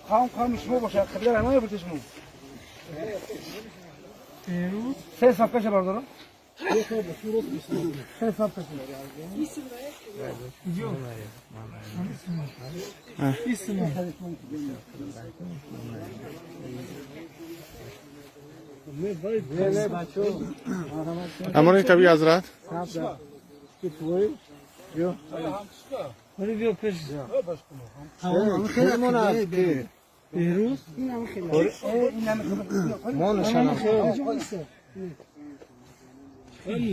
قوم قوم شما باشه قبله همه برد شما سه صف کشه بردارم سه صف کشه. امر طبیعی حضرت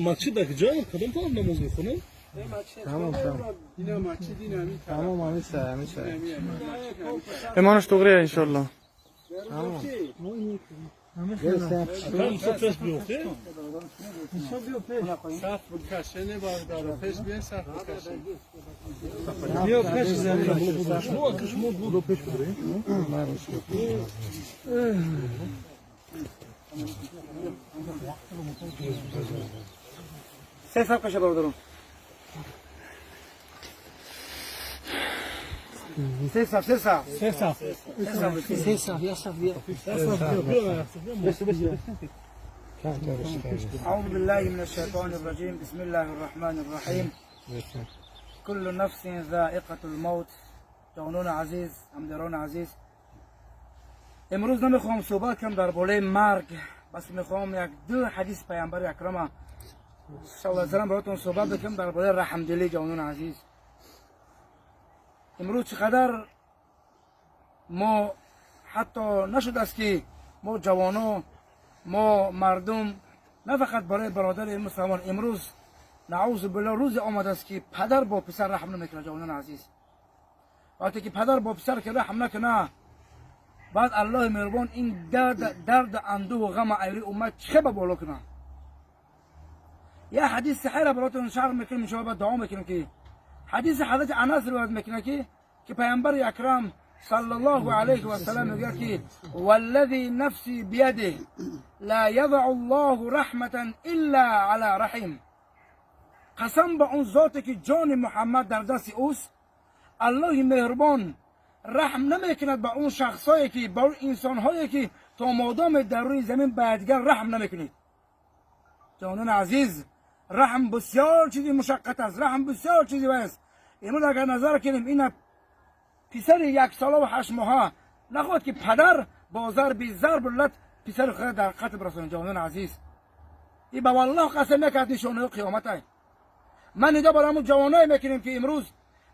مسجد در کجا؟ کدام طرف نماز میخونن؟ تمام همین سر همین سر. امانش تغریه انشالله. کم صف پیش بیفته؟ صف بکشه نه بردار پیش بیاین صف بکشه. بیا پیش زمین. شما که شما بود پیش بریم. سه صف کشه بردارم. سه صف سه صف سه صف. سه صف. أعوذ بالله من الشيطان الرجيم. بسم الله الرحمن الرحيم. كل نفس ذائقة الموت. جوانان عزیز، همداران عزیز، امروز نمیخوام صحبت کنم درباره مرگ، بس میخوام یک دو حدیث پیامبر اکرم صلی الله علیه و سلم براتون صحبت بکنم درباره رحمدلی. جوانان عزیز، امروز چقدر ما حتی نشد است که ما جوانان، ما مردم، نه فقط برای برادر مسلمان، امروز نعوذ بالله روز آمده است که پدر با پسر رحم نمیکنه. جوانان عزیز، وقتی که پدر با پسر که رحم نکنه، بعد الله مهربان این درد اندوه و غم ایری امت چه به بالا کنه. یه حدیث صحیح را براتون شرح میکنم ان شاء الله، دعا میکنم که حدیث حضرت انس روایت میکنه که پیامبر اکرم صلی الله علیه و سلم میگه که والذی نفسی بیده لا یضع الله رحمة الا علی رحم. قسم به اون ذاتی که جان محمد در دست اوست، الله مهربان رحم نمیکند به اون شخصایی که، به اون انسانهایی که تا مادام در روی زمین به دیگر رحم نمیکنید. جانان عزیز، رحم بسیار چیزی مشقت است، رحم بسیار چیزی است. امروز اگر نظر کنیم، این پسر 1 ساله و 8 ماهه نخواهد که پدر با ضرب ضرب لت پسر خود در قتل برسونه. جوانان عزیز، این به والله قسم یک از نشانه قیامت است. من ندا برای همون جوانایی میکنیم که امروز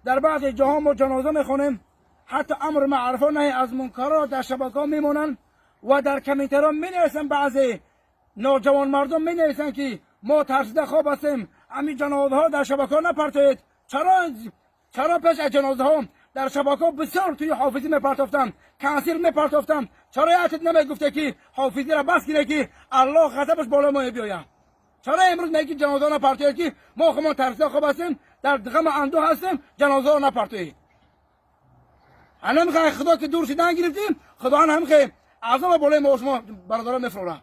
در بعض جاها ما جنازه میخونیم، حتی امر معروف و نهی از منکرات در شبکه ها میمونن و در کامنترها می نویسن، بعضی نوجوان مردم می نویسن که ما ترسیده خواب هستیم، همین جنازه ها در شبکه ها نپرتوید. چرا پیش از جنازه ها در شبکه ها بسیار توی حافظی میپرتافتم، کنسیر میپرتافتم؟ چرا یادت نمیگفته که حافظی را بس کنه که الله غضبش بالا ما بیاید؟ چرا امروز میگی جنازه ها نپرتوید که ما خودمان ترسیده خواب هستیم، در غم اندوه هستیم، جنازه ها نپرتوید؟ الان میخوای خدا که دور شدن گرفتیم، خدا هم که عذاب بالای ما و شما برادران میفروره.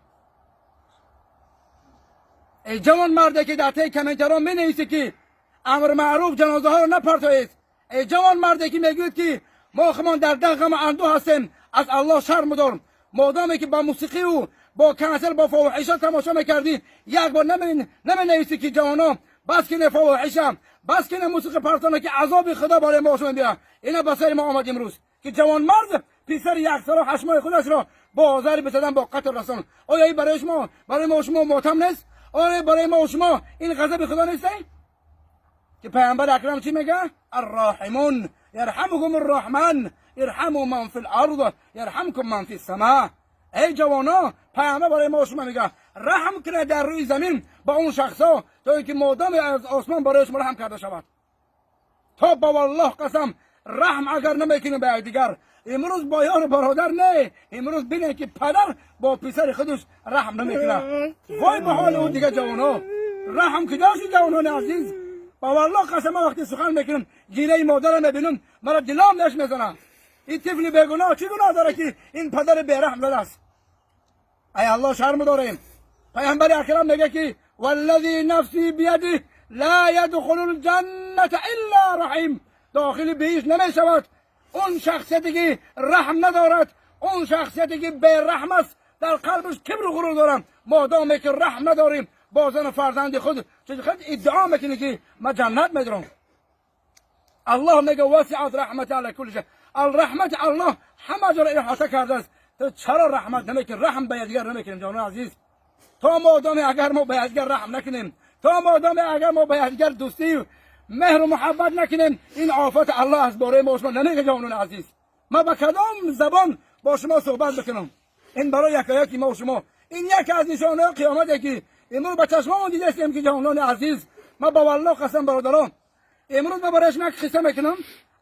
ای جوان مرده که در طی کمنترها می نویسی که امر معروف جنازه ها رو نپرتوید، ای جوان مرده که میگوید که ما خمان در غم اندوه هستیم، از الله شرم دارم. مادامی که با موسیقی و با کنسل با فواحشه تماشا میکردی، یک بار نمی نویسی که جوانا بس که فواحشه، بس که موسیقی پرتانه که عذاب خدا بالای ما شما بیا. اینا به سر ما آمد امروز که جوان مرد پسر 1 سال و 8 ماه خودش را با آزار بزدن با قتل رسان. آیا این برای شما، برای ما شما ماتم نیست؟ آیا برای ما و شما این غضب خدا نیست که پیامبر اکرم چی میگه؟ الراحمون یرحمكم الرحمن ارحموا من فی الارض یرحمكم من فی السماء. ای جوانا، پیامبر برای ما و شما میگه رحم کنه در روی زمین با اون شخصا تا اینکه مادام از آسمان برای شما رحم کرده شود. تا با والله قسم رحم اگر نمیکنیم به دیگر، امروز با یار برادر نه، امروز بینه که پدر با پسر خودش رحم نمیکنه. وای به حال اون دیگه جوانا، رحم کجا شد جوانان عزیز؟ با والله قسم وقتی سخن میکنم گیره مادرم میبینم مرا دلام نش میزنه. این طفل بیگناه چی گناه داره که این پدر بیرحم زده است؟ ای الله شرم داریم. پیامبر اکرم میگه که والذی نفسی بیده لا يدخل الجنة الا رحیم. داخل بهشت نمی شود اون شخصیتی که رحم ندارد، اون شخصیتی که بی‌رحم است، در قلبش کبر و غرور دارم. مادامی که رحم نداریم با زن و فرزند خود، چیز خود ادعا میکنی که ما جنت میدرم. الله میگه وسعت رحمت علی کل شیء. الرحمت الله همه جا را احاطه کرده است. تو چرا رحمت نمیکنی؟ رحم به یکدیگر نمیکنیم جانان عزیز. تا مادامی اگر ما به یکدیگر رحم نکنیم، تا مادامی اگر ما به یکدیگر دوستی و مهر و محبت نکنیم، این آفت الله از باره ما شما نمیگه جانان عزیز. ما به کدام زبان با شما صحبت بکنم؟ این برای یکایکی ما و شما این یکی از نشانه قیامت که امروز به چشمامون دیدیم که جانان عزیز، ما با والله قسم برادران، امروز ما برای شما یک قصه میکنم.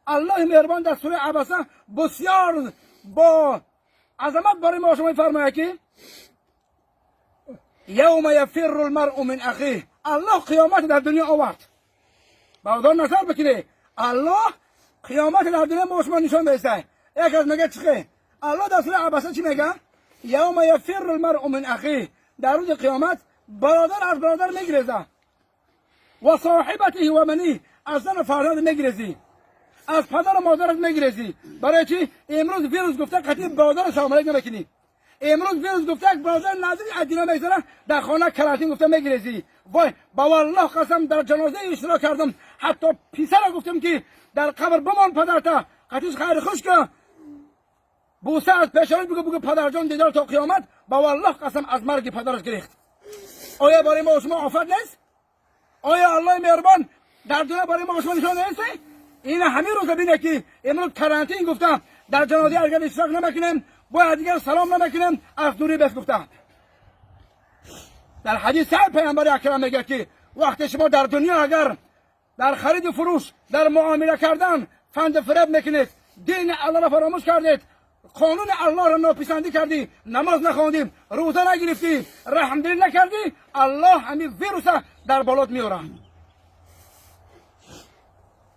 الله مهربان در سوره عبسه بسیار با عظمت برای ما شما میفرماید که یوم یفر المرء من اخیه. الله قیامت در دنیا آورد. برادر نظر بکنه، الله قیامت در دنیا ما شما نشان میده. یک از میگه چیه؟ الله در سوره عبسه چی میگه؟ یوم یفر المرء من اخیه. در روز قیامت برادر از برادر میگریزه، و صاحبته و بنیه، از زن و فرزند میگریزی، از پدر و مادرت میگریزی. برای چی؟ امروز ویروس گفته قطعی برادر سلام علیک نمیکنی. امروز ویروس گفته یک برادر نزدیک از دینا میگذره در خانه کرانتین گفته میگریزی. وای با والله قسم در جنازه اشتراک کردم، حتی پسر گفتم که در قبر بمان پدرتا قطعیش خیر خوش که بوسه از پیشانیش بگو، بگو پدر جان دیدار تا قیامت. با والله قسم از مرگ پدرش گریخت. آیا برای ما و شما آفت نیست؟ آیا الله مهربان در دنیا برای ما و شما نشان نیست؟ این همین روز بینه که امروز کرانتین گفتم در جنازه اگر اشتراک نمیکنیم، باید دیگر سلام نمیکنیم، از دوری بس گفتم. در حدیث صحیح پیامبر اکرم میگه که وقتی شما در دنیا اگر در خرید و فروش، در معامله کردن فند فریب میکنید، دین الله را فراموش کردید، قانون الله را ناپسندی کردی، نماز نخواندیم، روزه نگرفتی، رحم دلی نکردی، الله همین ویروس در بالات میاره.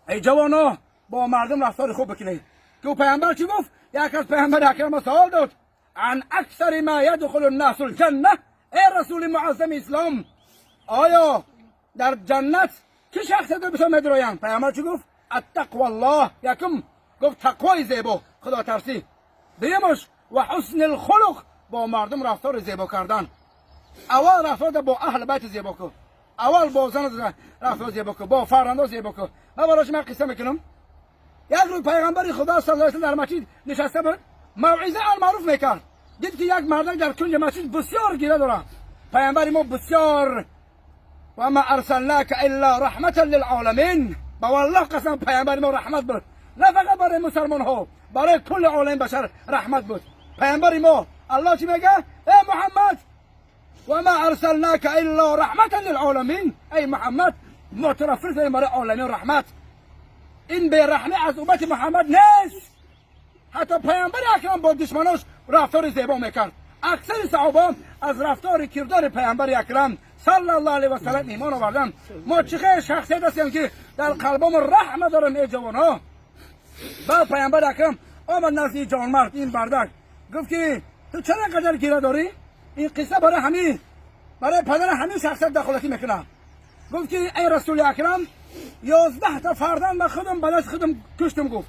ای جوانا، با مردم رفتار خوب بکنید. که پیامبر چی گفت؟ یک از پیامبر اکرم سوال داد عن اکثر ما یدخل الناس الجنه. ای رسول معظم اسلام، آیا در جنت چه شخصیت رو بسیار میدرویند؟ پیامبر چی گفت؟ التقوى الله. یکم گفت تقوای زیبا، خدا ترسی. دیمش و حسن الخلق، با مردم رفتار زیبا کردن. اول رفتار با اهل بیت زیبا کن، اول با زن رفتار زیبا کن، با فرزندا زیبا کن. من براش من قصه میکنم. یک روز پیغمبر خدا صلی الله علیه و در مسجد نشسته بود، موعظه المعروف میکرد. دید که یک مردک در کنج مسجد بسیار گریه داره. پیامبر ما بسیار و ما ارسلناک الا رحمتا للعالمین. با والله قسم پیامبر ما رحمت بود، نه فقط برای مسلمان ها، برای کل عالم بشر رحمت بود پیامبر ما. الله چی میگه؟ ای محمد و ما ارسلناک الا رحمتا للعالمین. ای محمد، معترف برای عالمین رحمت. این بی رحمی از امت محمد نیست. حتی پیامبر اکرم با دشمناش رفتار زیبا میکرد. اکثر صحابه از رفتار کردار پیامبر اکرم صلی الله علیه و سلم ایمان آوردن. ما چه شخصیت هستیم که در قلبمون رحم داریم ای جوان. بعد پیامبر اکرم آمد نزد جوانمرد این بردک، گفت که تو چرا قدر گیره داری؟ این قصه برای همین، برای پدر همین شخصیت دخالتی میکنه. گفت که ای رسول اکرم، 11 تا فرزند من خودم به دست خودم کشتم. گفت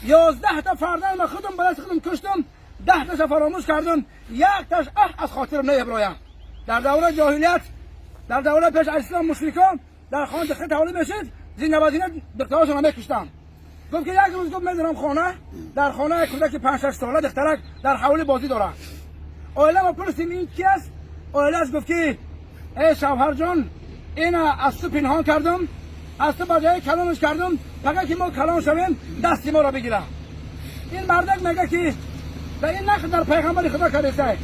11 تا فرزند من خودم به دست خودم کشتم، 10 تاش فراموش کردم، یک تاش از خاطرم نمیبرایم. در دوره جاهلیت، در دوره پیش از اسلام، مشرکان در خانه دختر تولد میشد، زینه به زینه دخترهاشون میکشتن. گفت که یک روز گفت میدارم خانه، در خانه یک کودک 5 6 ساله دخترک در حوالی بازی داره. عائله ما پرسیم این کی است؟ عائله گفت که ای شوهر جان، این از تو پنهان کردم، از تو بجای کلانش کردم، فقط که ما کلان شویم دستی ما را بگیره. این مردک میگه که در این نقل در پیغمبر خدا کرده،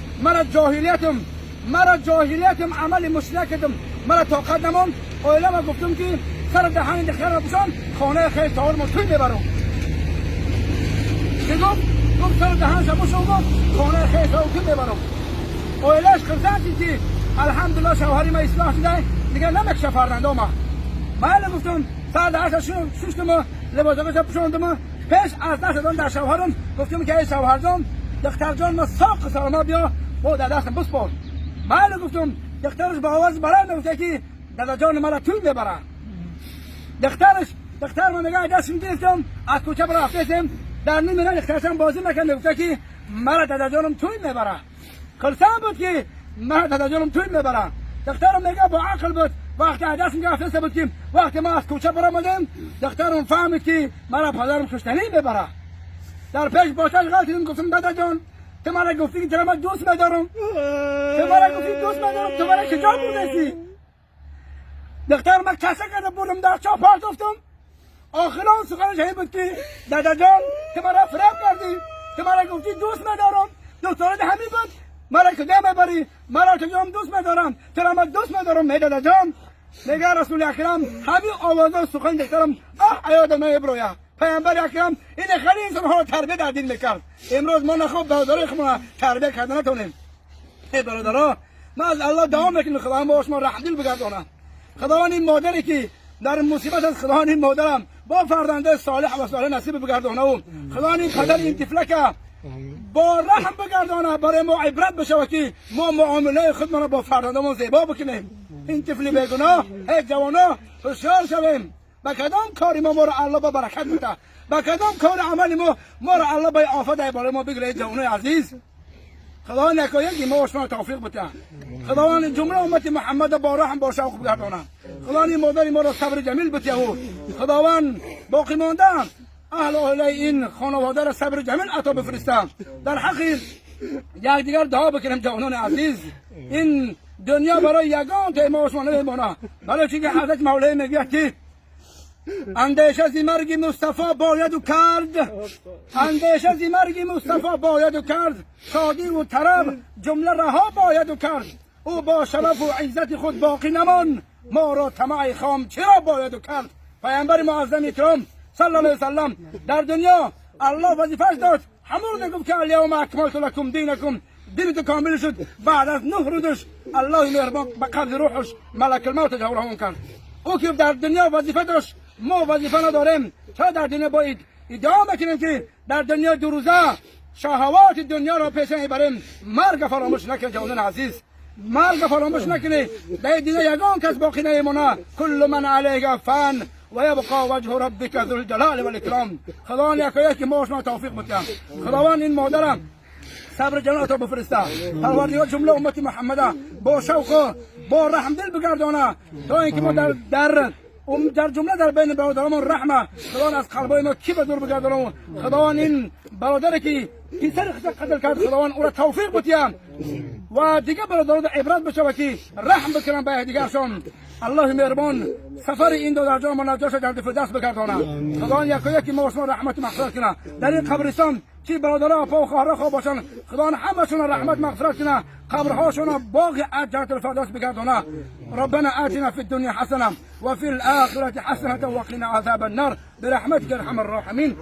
مرا جاهلیتم عمل مشرکتم مرا طاقت نماند. عائله ما گفتم که سر دهن دختر را بشان، خانه خیلی تاور ما توی میبرم. چه گفت؟ گفت سر دهن بشان، گفت خانه خیلی تاور توی میبرم. عائلهش خرسند که الحمدلله شوهری ما اصلاح شده، دیگه نمیکشه فرزنده ما. من گفتم سر دهنش ششتم، لباسش پوشاندم، پیش از دست دادن در شوهرم گفتم که ای شوهر جان، دختر جان ما ساق سلامت بیا با در دستم بسپار. من گفتم دخترش با آواز بلند گفته که دادا جان مرا توی میبره. دخترش دختر من میگه دستم گرفتم از کوچه برا رفتم در نیمه راه دخترشم بازی میکنه گفته که مرا دادا جانم توی میبره. خلصان بود که مرا دادا جانم توی میبره. دخترم میگه با عقل بود وقتی دستم گرفته بود که وقتی ما از کوچه برآمدیم دخترم فهمید که مرا پدرم کشتنی میبره. در پیش باشش غلطیدم گفتم دادا جان تو مرا گفتی که تو را دوست میدارم، تو مرا گفتی دوست میدارم، تو مرا کجا بردستی؟ دختر من کسه کرده بردم در چاه پرت گفتم. آخران سخنش همین بود که دادا جان تو مرا فریب کردی، تو مرا گفتی دوست میدارم، دخترت همین بود، مرا کجا میبری؟ مرا کجا دوست میدارم، تو را من دوست میدارم. ای دادا جان میگه رسول اکرم همین آوازه سخن دخترم آه یادم نمیبروید. پیامبر اکرم این خیلی انسان ها تربیت در دین میکرد. امروز ما نخواب برادرای خود تربیت کردن نتونیم. ای برادرها ما از الله دعا میکنیم خداوند با شما رحم دل بگردانه. خداوند این مادری که در مصیبت از خداوند این مادرم با فرزنده صالح و صالح نصیب بگردانه و خداوند این پدر این طفلک با رحم بگردانه برای ما عبرت بشه که ما معامله خودمان را با فرزندمان زیبا بکنیم. این طفل بیگناه ای جوانا هوشیار شویم. به کدام کاری ما را الله با برکت میده، به کدام کار عمل ما را الله به آفت برای ما بگیره. جوانای عزیز خداوند یکایکی ما و شما توفیق بده. خداوند جمله امت محمد با رحم با شوق بگردانه. خداوند مادر ما را صبر جمیل بده و خداوند باقی مانده اهل اهل این خانواده را صبر جمیل عطا بفرسته. در حق یکدیگر دعا بکنیم جوانان عزیز. این دنیا برای یگان تا ما و شما نمیمانه. برای چون که حضرت مولای میگه که اندیشه از مرگ مصطفی باید و کرد، اندیشه از مرگ مصطفی باید و کرد، شادی و طرب جمله رها باید و کرد. او با شرف و عزت خود باقی نمان، ما را طمع خام چرا باید و کرد. پیامبر معظم اکرام صلی الله علیه وسلم در دنیا الله وظیفه‌اش داد، همون گفت که الیوم اکملت لکم دینکم، دینت کامل شد. بعد از 9 روزش الله مهربان به قبض روحش ملک الموت جوره کرد. او که در دنیا وظیفه داشت، ما وظیفه نداریم. چرا در دنیا باید ادعا میکنیم که در دنیا 2 روزه شهوات دنیا را پیش میبریم؟ مرگ فراموش نکنید جوانان عزیز، مرگ فراموش نکنید. در دنیا یگان کس باقی نمیمونه. کل من علیه فن و یبقى وجه ربک ذو الجلال والاکرام. خداوند یکایک ما شما توفیق بده. خداوند این مادرم صبر جنات را بفرسته. پروردگار جمله امت محمد با شوق با رحم دل بگردانه تا اینکه ما در جمله در بین برادران رحمه خداوند از قلبای ما کی به دور بگردانه. خداوند این برادر که پسر خود قتل کرد خداوند او را توفیق بده و دیگه برادران عبرت بشه که رحم بکنن به دیگرشان. الله مهربان سفر این دو در جان ما نجاش در فردوس بگردانه. خداوند یکایکی ما شما رحمت مغفرت کنه. در این قبرستان چی برادرها پا و خواهرها خواب باشن خداوند همشون رحمت مغفرت کنه، قبرهاشون باغ جنت الفردوس بگردانه. ربنا آتنا في الدنيا حسنة وفي الآخرة حسنة وقنا عذاب النار برحمتك ارحم الراحمين.